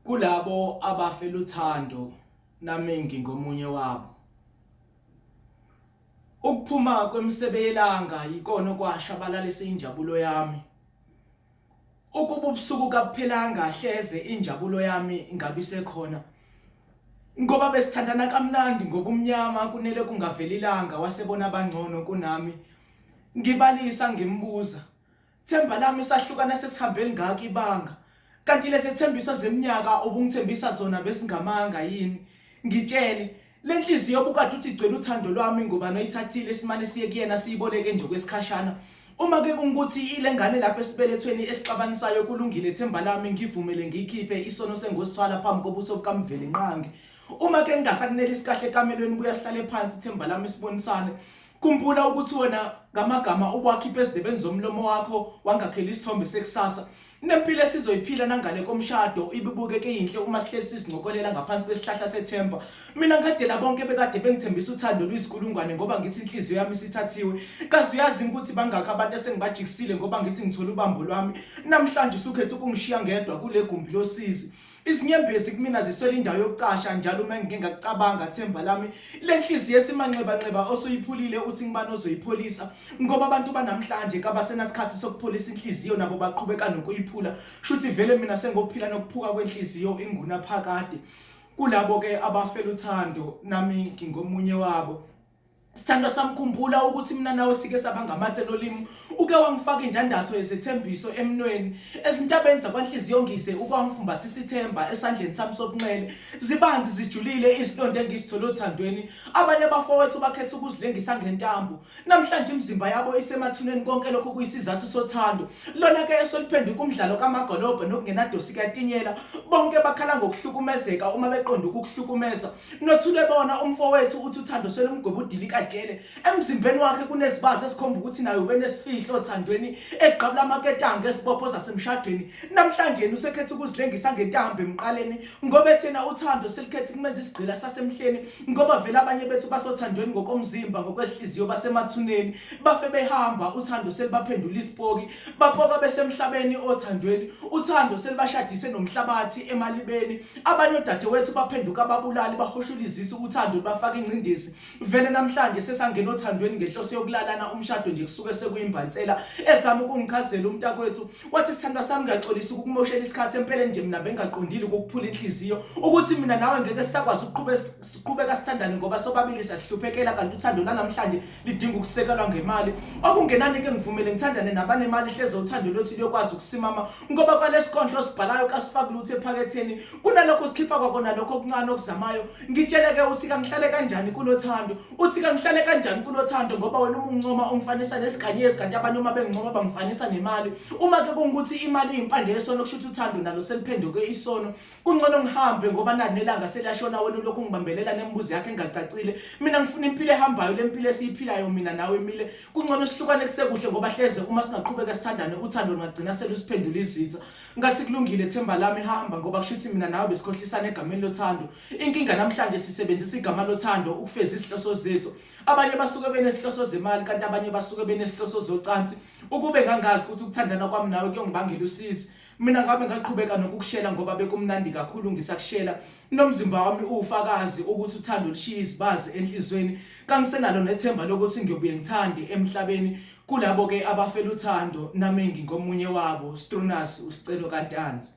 Kulabo abafela uthando nami ngingomunye wabo. Ukuphuma kwemisebe yelanga yikona okwashabalalisa injabulo yami. Ukuba ubusuku kabuphelanga hleze injabulo yami ingabe isekhona. Ngoba besithandana kamnandi ngobumnyama kunele kungaveli ilanga wasebona abangcono kunami. Ngibalisa ngimbuza Themba lami sahlukana sesihambe elingaka ibanga. Kanti lezethembiso zeminyaka ubungithembisa zona besingamanga yini? Ngitshele, le nhliziyo obukade uthi igcwele uthando lwami ngubani oyithathile simane siye kuyena siyiboleke nje okwesikhashana. Uma ke kungukuthi ile ngane lapha esibelethweni esixabanisayo kulungile themba lami ngivumele ngiyikhiphe isono sengosithwala phambi kobuso bukaMvelinqangi. Uma ke ngingasakunelisi kahle ekamelweni buya sihlale phansi themba lami sibonisane. Khumbula ukuthi wena ngamagama ubuwakhipha ezindebeni zomlomo wakho wangakhela isithombe sekusasa. Nempilo esizoyiphila nangale komshado ibibukeke iyinhle uma sihlezi sizincokolela ngaphansi kwesihlahla sethemba. Mina ngadela bonke bekade bengithembisa uthando luyisikulungwane ngoba ngithi inhliziyo yami isithathiwe. Kazi uyazi ukuthi bangakhi abantu esengibajikisile ngoba ngithi ngithola ubambo lwami. Namhlanje usukhetha ukungishiya ngedwa kule gumbi losizi. Izinyembezi kumina ziswela indawo yokucasha njalo uma ngike ngakucabanga themba lami lenhliziyo esimanxebanxeba osuyiphulile uthi ngibani ozoyipholisa ngoba abantu banamhlanje kabasenasikhathi sokupholisa inhliziyo nabo baqhubeka nokuyiphula shuthi vele mina sengokuphila nokuphuka kwenhliziyo ingunaphakade kulabo ke abafela uthando nami ngingomunye wabo Sithandwa sami khumbula ukuthi mina nawe sike saba ngamathe nolimi uke wangifaka indandatho yezethembiso emnweni ezintabeni zakwanhliziyo ngise ukwangifumbathisa ithemba esandleni sami sobunxele zibanzi zijulile izilonda engizithole othandweni abanye abafowethu bakhetha ukuzilengisa ngentambo namhlanje imizimba yabo isemathuneni konke lokho kuyisizathu sothando lona ke esoliphenduka umdlalo kamagolobhe nokungenadosi kuyatinyela bonke bakhala ngokuhlukumezeka uma beqonda ukukuhlukumeza Nothule bona umfowethu uthi uthando selumgweba udilikajele emzimbeni wakhe kunezibazi ezikhomba ukuthi naye ubenesifihlo othandweni egqabula amaketanga esibopho zasemshadweni namhlanje yena usekhetha ukuzilengisa ngentambo emqaleni ngoba ethena uthando selikhetha kumenza isigqila sasemhleni ngoba vele abanye bethu basothandweni ngokomzimba ngokwesihliziyo basemathuneni bafe behamba uthando selibaphendula isipoki bapoka besemhlabeni othandweni uthando selibashadise nomhlabathi emalibeni Abanye odadewethu baphenduka ababulali bahoshula izisu uthando lubafaka ingcindezi. Vele namhlanje sesangena othandweni ngenhloso yokulalana umshado nje kusuke sekuyimbansela. Ezama ukungichazela umntakwethu wathi sithandwa sami ngiyaxolisa ukukumoshela isikhathi empeleni nje mina bengaqondile ukukuphula inhliziyo ukuthi mina nawe ngeke sisakwazi ukuqhubeka sithandane ngoba sobabili siyasihluphekela kanti uthando lanamhlanje lidinga ukusekelwa ngemali okungenani ke ngivumele ngithandane nabanemali hleze uthando lwethu luyokwazi ukusimama ngoba kwalesikondlo osibhalayo kasifaki lutho ephaketheni kunalokho sikhipha kwakona lokho okuncane okuzamayo ngitshele ke uthi kangihlale kanjani kulothando uthi kangihlale kanjani kulothando ngoba wena uma ungincoma ungifanisa nesiganyezi kanti abanye uma bengincoma bangifanisa nemali uma ke kungukuthi imali iyimpande yesono kusho ukuthi uthando nalo seliphenduke isono Kungcono ngihambe ngoba nani nelanga seliyashona wena ulokhu ungibambelela nemibuzo yakho engacacile. Mina ngifuna impilo ehambayo le mpilo esiyiphilayo mina nawe imile. Kungcono sihlukane kusekuhle ngoba hleze uma singaqhubeka sithandane uthando lungagcina selusiphendula izitha. Ngathi kulungile themba lami hamba ngoba kusho ukuthi mina nawe besikhohlisana egameni lothando. Inkinga namhlanje sisebenzisa igama lothando ukufeza izihloso zethu. Abanye basuke benezihloso zemali kanti abanye basuke benezihloso zocansi. Ukube ngangazi ukuthi ukuthandana kwami nawe kuyongibangela usizi. Mina ngabe ngaqhubeka nokukushela ngoba bekumnandi kakhulu ngisakushela. Nomzimba wami uwufakazi ukuthi uthando lushiya izibazi enhliziyweni. Kangisenalo nethemba lokuthi ngiyobuye ngithande emhlabeni. Kulabo ke abafela uthando nami ngingomunye wabo. Strunas uScelo kaNtanzi.